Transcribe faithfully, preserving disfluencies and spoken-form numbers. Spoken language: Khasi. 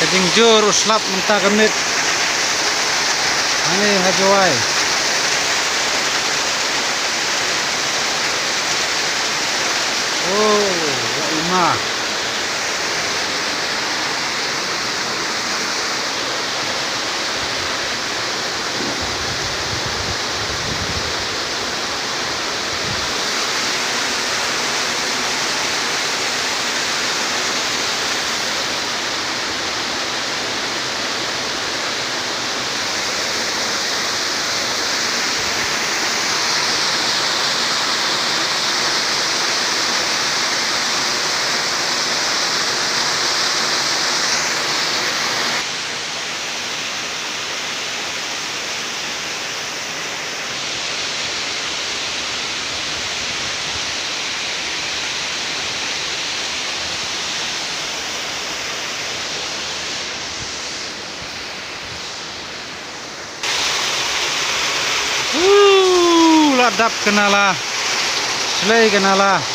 Ka jingjur u slap mynta ka miet. Hangne ha Jowai. Oh, ya ima. Woo, la dap ka nala. Shlei ka nala.